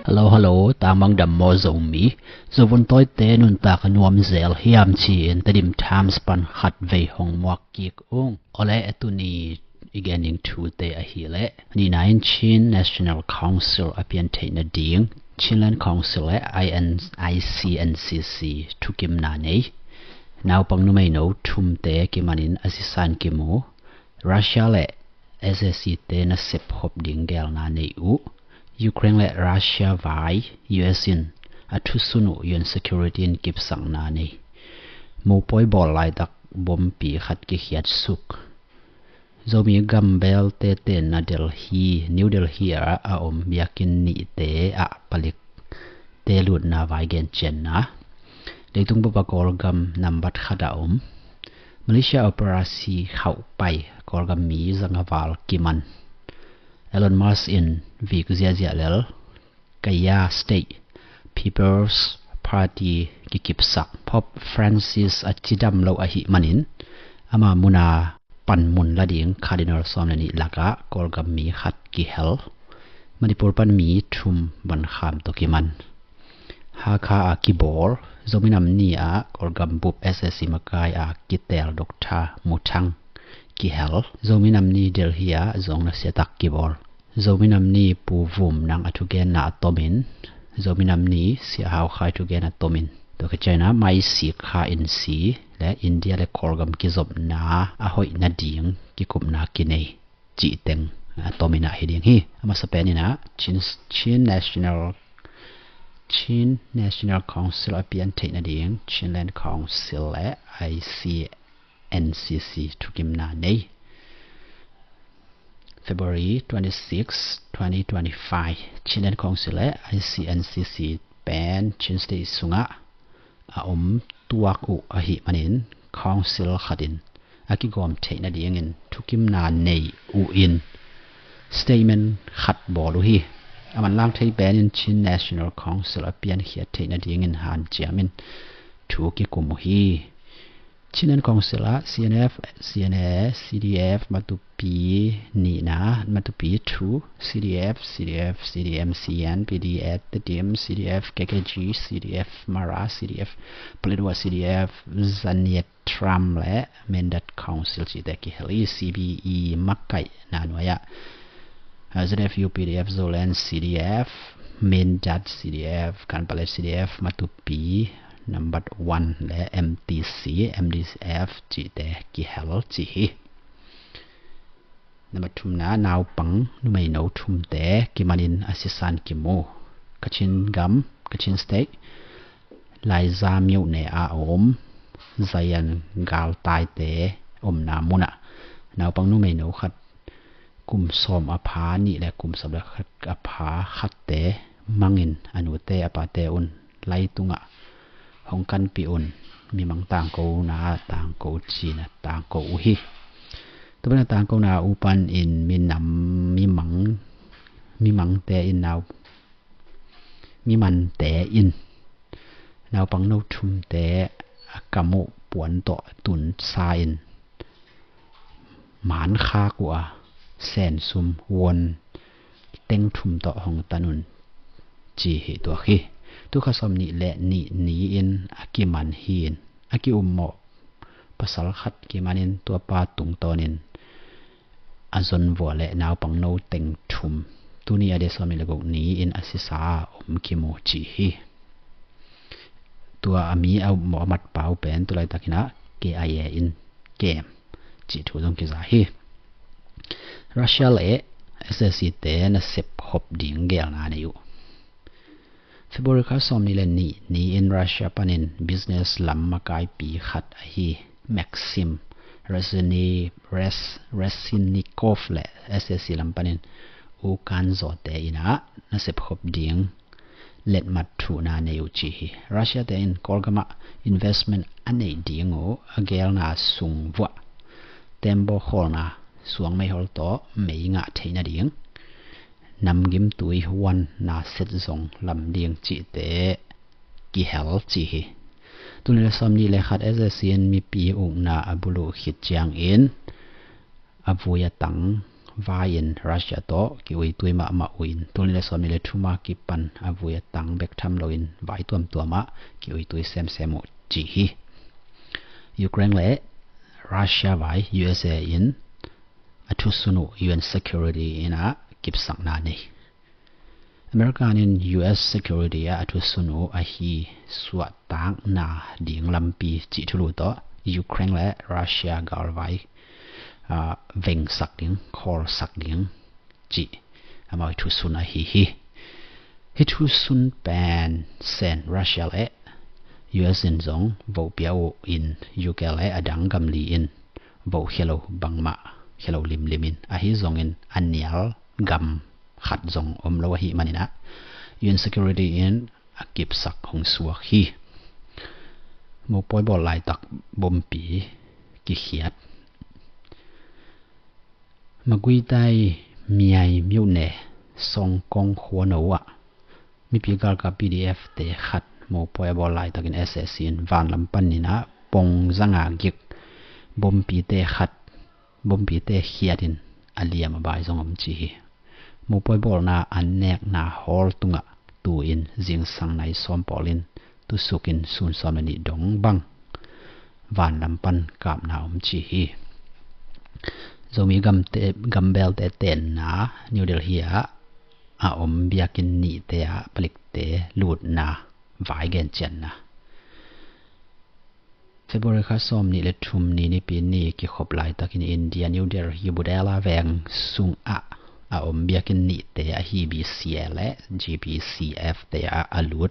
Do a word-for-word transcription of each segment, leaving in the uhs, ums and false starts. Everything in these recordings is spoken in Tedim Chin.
Hello, hello, tangmang dam maw Zomi? Zovun tawite nuntak a nuam zel hiam ci-in Tedim Times pan khat vei hong muak kik ung. Awle, e tuni i gen ding thute ahih leh, nihna in Chin National Council a pian theih nading Chinland Council le I N, I C N C C thukimna nei. Naupang numeino thumte kimanin a sisan kimu. Russia le S A C te nasep hop ding gelna nei uh. Ukraine le Russia vai U S in a thusun uh U N Security in kipsakna nei. Mopawi bawl laitak bompi khat kikhiat suk. Zomi gam belte tenna Delhi, New Delhi ah a om biakinn nihte ah palik te lutna vai gen cianna. Leitung bup a Kawlgam nambat khat a om. Malaysia operasi khauh pai Kawlgam mi zanga val kiman. Elon Musk in vik ziahziah lel. Kaya State People's Party kikipsak. Pope Francis a cidam lo ahih manin ama muna panmun la ding Cardinal sawm le nih lakah Kawlgam mi khat kihel. Manipur pan mi thum vankham tawh kiman. Hakha a kibawl Zomi Nam Ni ah Kawlgam bup S A C makai a kitel Doctor Muthang kihel. Zomi Nam Ni Delhi ah zong nasiatak kibawl. Zomi Nam Ni Pu Vum Nang a thugenna a tomin, Zomi Nam Ni Sia Hau Khai thugen a tomin, tua ka China mai sik kha in si le India le Kawlgam kizopna a hoih nading kikupna kinei cih teng a tomin ah hi ding hi. A masa pen in ah Chin, Chin National, Chin National Council a pian theih nading Chinland Council le I C N C C thukimna nei. February twenty-six, twenty twenty-five, Chinland Council le I C N C C pen Chin State sungah a om tuak uh ahih manin Council khatin a kigawm theih nadingin thukimna nei uh in statement khat bawl uh hi. A manlang thei penin Chin National Council a piankhiat theih nadingin hanciamin thu kikum uh hi. Chinland Council ah C N F, C N A, C D F, Matupi nihna, Matupi thu, C D F, C D F, C D M, C N, P D F, Tedim, C D F, K K G, C D F, Mara, C D F, Paletwa, C D F, Zaniat Tram le Mindat Council cihte kihel hi. C B E makaihna nuai ah Z F U P D F, Zoland C D F, Mindat C D F, Kanpale C D F, Matupi number one le M T C, M D F cihte kihel ci hi. Number thumna, naupang numeino thumte kimanin a sisan kimu. Kachin gam, Kachin State, Laiza Myone a om Zayan galtaite omna munah naupang numeino khat kum sawm a pha nih le kum sawm le khat a pha khatte mangin a nute a pate un laitungah hong kanpih un. Mimang tangkona tangko cina tangko uh hi. Tua pana tangkona uh panin minam mimang mimangte in nau mimante in naupang no thumte a kam uh puan tawh tunsa in man khak uh a sensum won teng thum tawh hong tan un ci hi tuak hi. Tukha sawm nih le nih ni-in a kiman hi-in a ki-ummawh pasal khat kimanin tuapa tungtawnin a zon vua le naupang no teng thum tuni a de sawm nih le guk ni-in a sisa a om kimu ci hi. Tua a mi a ummawh a matpau pen tulaitakin ah K I A in kem cih thu zong kiza hi. Russia le S A C te nasep hop ding gelna nei uh. February kha sawm nih le nih ni-in Russia panin business lam makaipi khat ahi Maxim Resini, Res, Resinnikov le S A C lam panin U Kan zawte in ah nasep hop ding letmat thuhna nei uh ci hi. Russia te in Kawlgam ah investment a neih ding uh a gelna sung vuah tembaw khawlna suang meihol tawh mei ngah theih nading namgim tui huan na set zong lam ding cihte kihel ci hi. Tuni le sawm nih le khat S A C in mipi ukna a buluh khit ciangin a vui a tang vai-in Russia tawh ki-uitui mahmah uh in, tul nih le sawmnih le thum a kipan a vui a tang bek tham loin vai tuamtuam ah ki-uitui semsem uh ci hi. Ukraine le Russia vai U S A in a thusun uh U N Security in a kipsakna nei. America in U S security ah a thusun uh ahi suahtakna ding lampi cih thulu tawh Ukraine le Russia galvai, ah, vengsak ding, khawlsak ding cih amau thusun ahi hi. Hih thusun pen sen Russia le U S in zong vohpia uh in U K le a dang gam li in vohkhia lo bangmah khia lo limlim in ahi zongin a nial gam khat zong om lo ahi manin ah U N Security in a kipsak hong suak hi. Mopawi bawl laitak bompi kikhiat. Maguitai Miai Myone Songkong khuano ah mipi galkap P D F te khat mopawi a bawl laitakin S A C in vanlam panin ah pong zanga gik bompite khat, bompite khiatin a liam a bai zong om ci hi. Mopawi bawlna an nekna hawl tungah tu-in zingsang nai sawm pawlin tusukin sun sawm le nih dong bang vanlam pan kapna om ci hi. Zomi gamte, gambelte tenna New Delhi ah a om biakinn nihte ah palikte lutna vai gencianna. February kha sawm nih le thum ni nipi ni kikhop laitakin India New Delhi Budhela veng sungah a om biakinn nihte ahi B C A le G B C F te ah a lut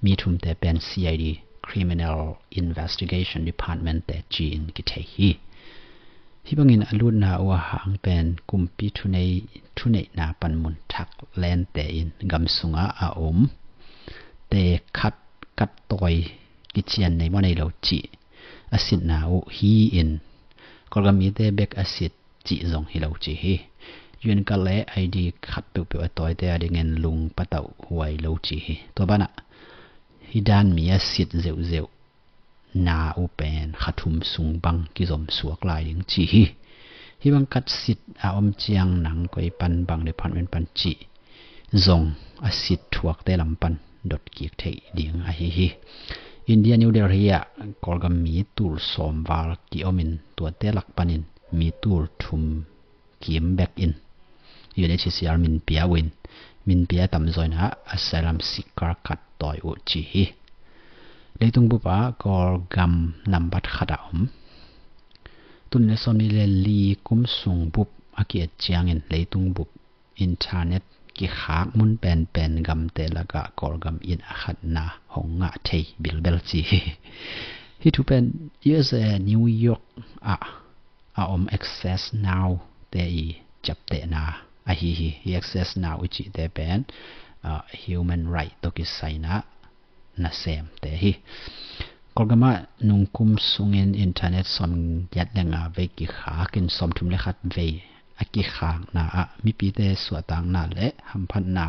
mi thumte pen C I D Criminal Investigation Department te ci-in kithei hi. Hih bangin a lutna uh a hang pen kumpi thunei, thuneihna panmun thak lente in gam sungah a om te khat kat tawi kician nei maw nei lo cih a sitna uh hi in Kawlgam mite bek a sit cih zong hi lo ci hi. U N card le I D khat peuhpeuh a tawite a dingin lung patauh huai lo ci hi. Tua banah hih dan mi a sit zeuhzeuh na uh pen kha thum sung bang kizom suak lai ding ci hi. Hih bang kat sit a om ciang nang koi pan bang department pan cih zong a sit thuakte lam pan dot kik theih ding ahi hi. India New Delhi ah Kawlgam mi tul sawm val ki-omin tuate lak panin mi tul thum kim bek in U N H C R min pia uh in, min pia tamzaw in ah asylum seeker khat tawi uh ci hi. Leitung bup ah Kawlgam nambat khat a om. Tun le sawmnih le li kum sung bup a ki-et ciangin leitung bup internet kikhak mun penpen gamte lakah Kawlgam in a khatna hong ngah thei bilbel ci hi. Hih thu pen U S A New York ah a om Access Now te i ciaptehna ahi hi. Hih Access Now i cihte pen, ah, human right tawh kisai-in ah nasemte hi. Kawlgam ah nungkum sungin internet sawmgiat le nga vei kikhakin sawmthum le khat vei a kikhakna ah mipite suahtakna le hamphatna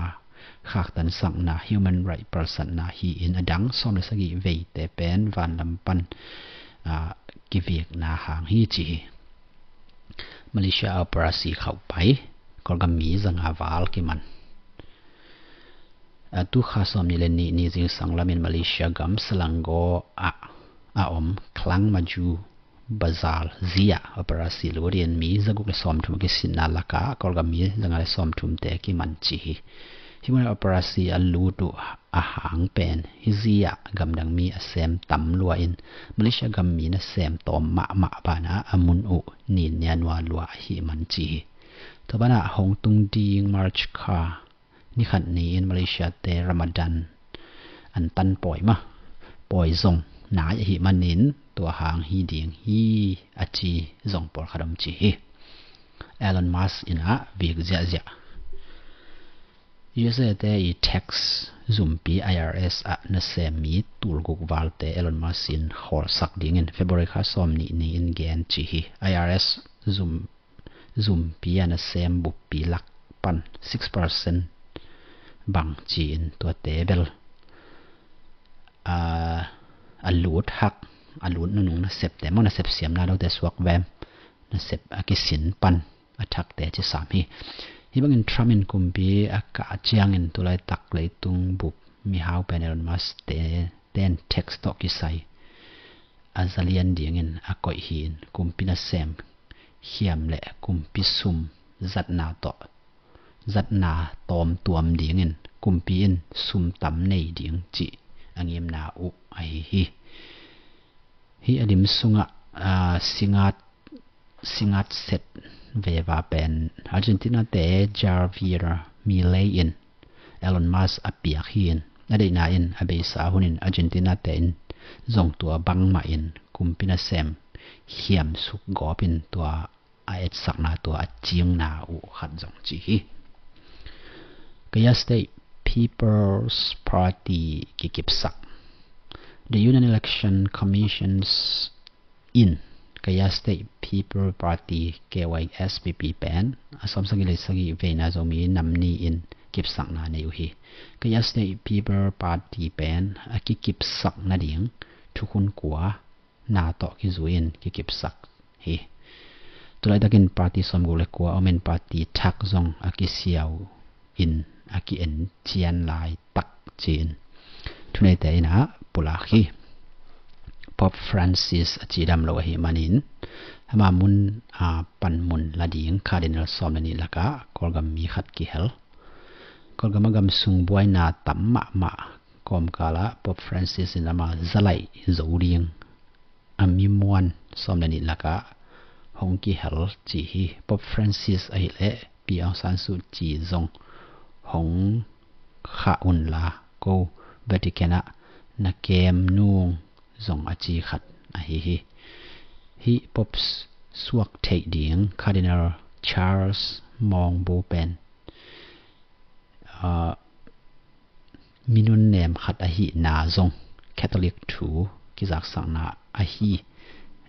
khaktansakna human right palsatna hi-in a dang sawm le sagih veite pen vanlam pan, ah, kivikna hang hi ci hi. Malaysia operasi khauhpai Kawlgam mi zanga val kiman. A tu kha sawmnih le nih ni zingsang lamin Malaysia gam Selangor ah a om Klang Maju Bazar zi-ah operasi lutin mi zaguk le sawmthum a kisinna lakah Kawlgam mi zanga le sawmthumte kiman ci hi. Hih mun operasi a lut uh a hang pen hih zi-ah gamdang mi a sem tam lua in Malaysia gam mi na sem tawm mahmah banah a mun uh nin nia nua lua ahi man ci hi. Tua banah hong tung ding March kha ni khat ni-in Malaysia te Ramadan an tan pawi mah, pawi zong nai ahi manin tua hang hi ding hi a ci zong pawlkhat om ci hi. Elon Musk in ah vik ziahziah. U S A te i tax zumpi I R S ah nasem mi tulguk valte Elon Musk in khawlsak dingin February kha sawmnih ni-in gen ci hi. I R S zum zumpi a nasem buppi lak pan six percent bang ci-in tuate bel, ah, a lut hak, a lut nunung nasepte maw, nasep siamna lote suak vem, nasep a kisin pan a thakte ci sam hi. Hih bangin Trump in kumpi a kah ciangin tulaitak leitung bup mihau pen Elon Musk te ten tax tawh kisai a zalian dingin a koih hi-in kumpi nasem hiam le kumpi sum zatna tawh zatna tawmtuam dingin kumpi in sum tam nei ding cih a ngimna uh ahi hi. Hih a lim sungah, aa, singat, singat set veva pen Argentina te Javier Milei in Elon Musk a piak hi-in a deihna in a beisa hunin Argentina te in zong tua bangmah in kumpi nasem hiam suk gawp in tua a etsakna tua a cingna uh khat zong ci hi. Kayah State People's Party kikipsak. The Union Election Commissions in Kayah State People Party, K Y S P P pen a sawmsagih le sagih veina Zomi nam ni in kipsakna nei uh hi. Kayah State People Party pen a kikipsak nading thukhun kua na tawh kizui in kikipsak hi. Tulaitakin party sawmguk le kua omin party thak zong a kisiau in a ki-en cian lai tak ci-in thuneite in a pulak hi. Pope Francis a cidam lo ahi manin ama mun a panmun lading Cardinal sawm le nih lakah Kawlgam mi khat kihel. Kawlgam a gam sung buaina tam mahmah kawmkalah Pope Francis in ama zalaih zo ding a mimuan sawm le nih lakah hong kihel ci hi. Pope Francis ahileh Pi Aung San Suu Kyi zong hong khah unla ko Vatican ah na kem nung zong a ci khat ahi hi. Hih Pope suak theih ding Cardinal Charles Maung Bo pen, aa, minun nem khat ahihna zong Catholic thu kizaksakna ahi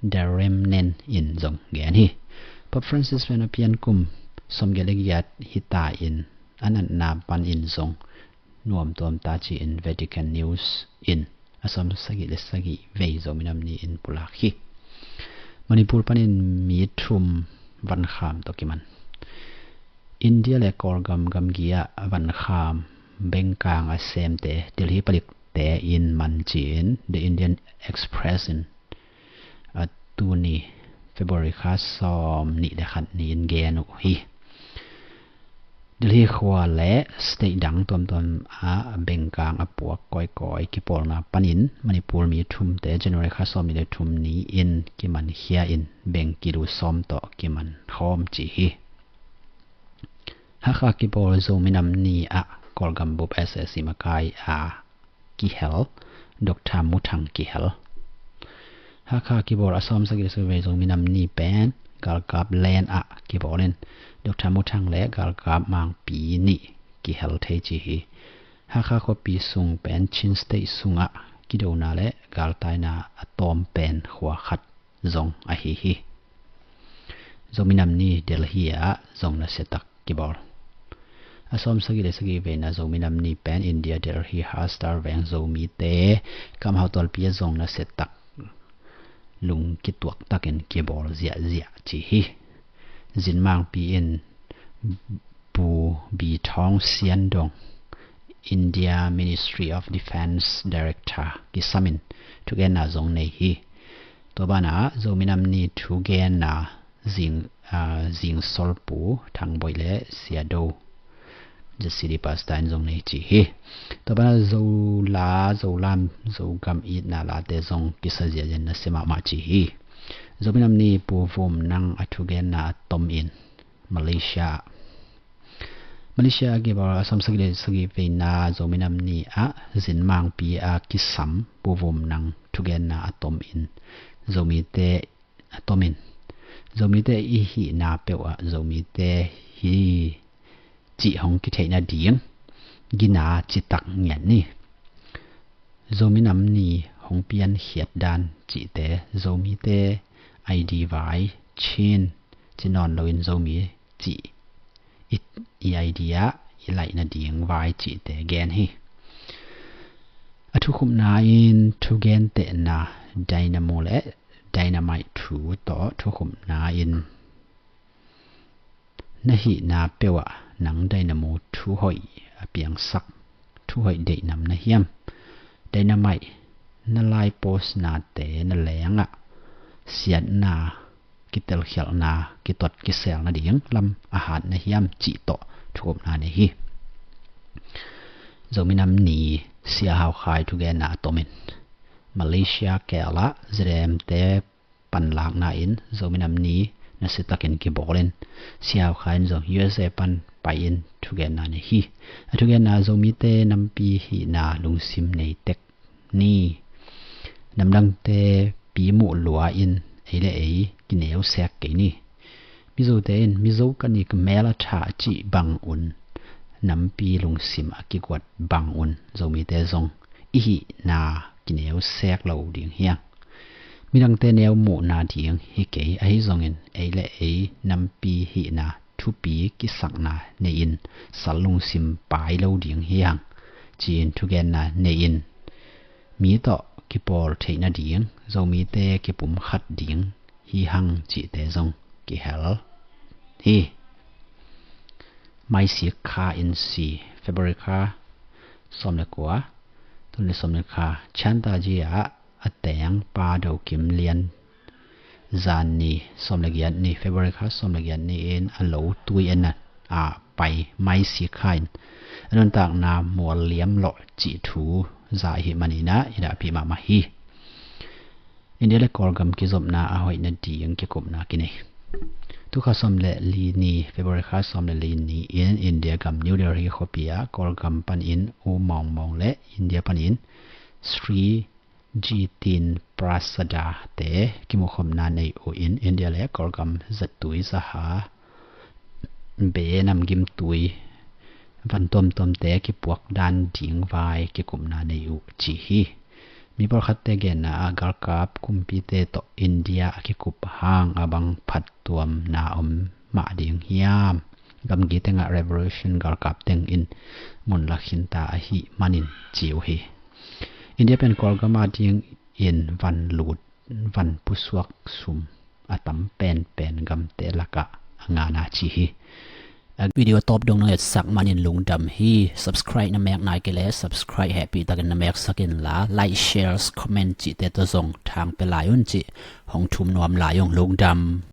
The Remnant in zong gen hi. Pope Francis pen a pian kum sawmgiat le giat hita in a natna panin zong nuamtuam ta ci-in Vatican News in a sawmsagih le sagih vei Zomi nam ni in pulak hi. Manipur panin mi thum vankham tawh kiman. India le Kawlgam gamgi ah vankham bengkang a semte Delhi palikte in man ci-in The Indian Express in a tuni February kha sawm nih le khat ni in gen uh hi. Delhi khua le state dang tuamtuam ah bengkang a puak kawikawi kipawlna panin Manipur mi thumte January kha sawm nih le thum ni in kiman khia in beng kilu sawm tawh kiman khawm ci hi. Hakha kibawl Zomi nam ni ah Kawlgam bup S A C makai a kihel Doctor Muthang kihel. Hakha kibawl a sawmsagih le sagih vei Zomi nam ni pen galkap len ah kibawl in Doctor Muthang le galkap Mangpi nih kihel thei ci hi. Hakha khuapi sung pen Chin State sungah kidona le galtaina a tawm pen khua khat zong ahi hi. Zomi nam ni Delhi ah zong nasiatak kibawl. A sawmsagih le sagih veina Zomi nam ni pen India Delhi Har Star veng Zomite Kamhau tualpi ah zong nasiatak lung kituak takin kibawl ziahziah ci hi. Zinmangpi in Pu Bi Thawng Sian Dong, India Ministry of Defence Director kisamin thugenna zong nei hi. Tua banah Zomi nam ni thugenna zing, aa, zingsolpu Thangboih le Siado J C D Pastor in zong nei ci hi. Tua banah Zola, Zolam, Zogam itna late zong kisa ziahziah in nasia mahmah ci hi. Zomi nam ni Pu Vum Nang a thugenna a tom in Malaysia. Malaysia a kibawl a sawmsagih le sagih veina Zomi nam ni ah Zinmangpi a kisam Pu Vum Nang thugenna a tom in Zomite a tomin Zomite i hihna peuh ah Zomite hi cih hong kitheihna ding gina citak ngiat ni. Zomi nam ni hong piankhiat dan cihte Zomite I D vai Chin ci nawn loin Zomi cih i, i I D ah i laih nading vai cihte gen hi. A thukhupna in thugentehna dynamo le dynamite thu tawh thukhupna in na hihna peuhah nang dynamo thuhoih a piangsak thuhoih deihnam na hiam? Dynamite na lai postnate na lengah siatna, kitelkhialhna, kitot kisel nading lam a hat na hiam cih tawh thukupna nei hi. Zomi Nam Ni Sia Hau Khai thugenna a tomin Malaysia keelah Z M te panlakna in Zomi Nam Ni nasitakin kibawlin Sia Hau Khai in zong U S A pan pai-in thugenna nei hi. A thugenna Zomite nampi hihna lungsim nei tek ni. Namdangte pi muh lua in ei le ei kineu sek kei ni. Mizote in Mizo ka ni ka mel a thah cih bangun nampi lungsim a kiguat bangun Zomite zong i hihna kineu sek lo ding hiang. Midangte neu muhna ding hi kei ahi zongin ei le ei nampi hihna thupi kisakna nei-in sal lungsim pai lo ding hiang ci-in thugenna nei-in mi tawh kipawl theih nading Zomite kipumkhat ding hi hang cihte zong kihel hi. Maisik kha in si February kha sawm le kua, tun le sawm le kha Chantaji ah a teng Pa Do Kim Lian zan ni sawm le giat ni February kha sawm le giat ni in a lo tui en a pai maisik kha in a nuntakna mual liam lawh cih thu za hi maninah i dahpih mahmah hi. India le Kawlgam kizopna a hoih nading kikupna kinei. Tukha sawm le li ni February kha sawm le li ni in India gam New Delhi khuapi ah Kawlgam panin U Mawngmawng le India panin Sri Jitin Prasada te kimukhopna nei uh in India le Kawlgam zattui zaha be namgimtui van tuamtuamte kipuak dan ding vai kikupna nei uh ci hi. Mi pawlkhatte genna ah galkap kumpite tawh India a kikup hang a bang phattuamna om mah ding hiam? Gamgi tengah revolution galkap tengin mun lakhinta ahi manin ci uh hi. India pen Kawlgam a dingin van lut van pusuak sum a tam penpen gamte lakah a ngana ci hi. A video tawp dong nong etsak manin lungdam hi. Subscribe na mek nai kei le subscribe hehpih takin na meksak inla like, shares, comment cihte tawh zong thang pia lai un cih hong thum nuam lai ung. Lungdam.